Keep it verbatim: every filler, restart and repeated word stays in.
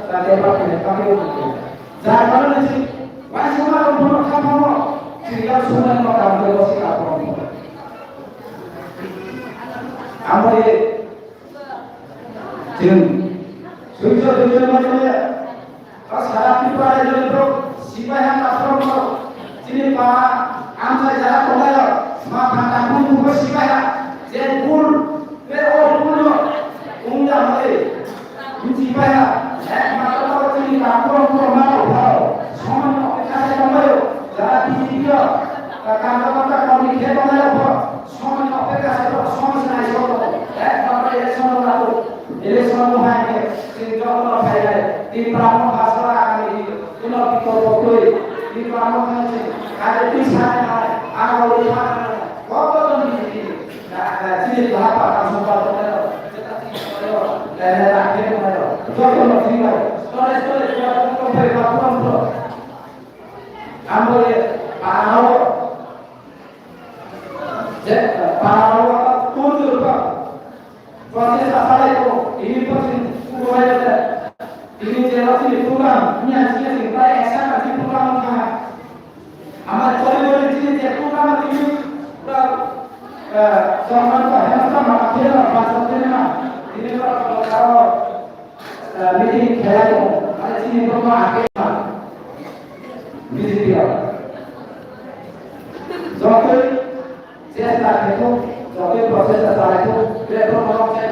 ta development kami. Jar karon ni si, wai suma ko bono kha pamo, si ya suma ko kam ko si ka pamo. Amore, jeng, sujo sujo ma jeng ya. Sara Tripura rajyo ni borok sipai ha kaphrom borok. Chini pa amchai jara tongnai rok ma pha ta bul bul sipai ha. Je bul, be o bul no ungya male. Bul sipai ha. Ek ma ta chini kaphrom borok ma rok bharo. Somani no kha se tongnai rok. Jara B J P rok. Ka kam ka kam ka kam ni khe tongnai rok bharo. Somani no kha se rok. Somani se nai se rok. Ek ma ta election rok. Election no hai ke, chini joto no phailai, Tipra Motha sora kami di, kuno bikolpo kwrwi, Tipra Motha ni chini, kaje twi sanai nai, aro ri sanai nai, koto don di di, na, na, chini laha pata sumba tongnai rok, jeta chini tongnai rok, le, le, rakhe tongnai rok, joto no thwi bai, stole, stole, stole, tongthok bai, ba, tongthok. Ambo ye, para o, je, para o, tongthok ba, Protest asalai ko, ini pun sing kubai ada. Ini jelas ini program, ini hasilnya sing pai esa kasih program kah. Amat kori kori sini dia program ini, program, eh, sorkar ko hemat sama akhir lah, bahasa terima. Ini kalau kalau, eh, meeting kaya ko, ada sini program akhir lah. Meeting dia. Jokowi Chesta khaithok, jotoi process chalaithok, platform rok chai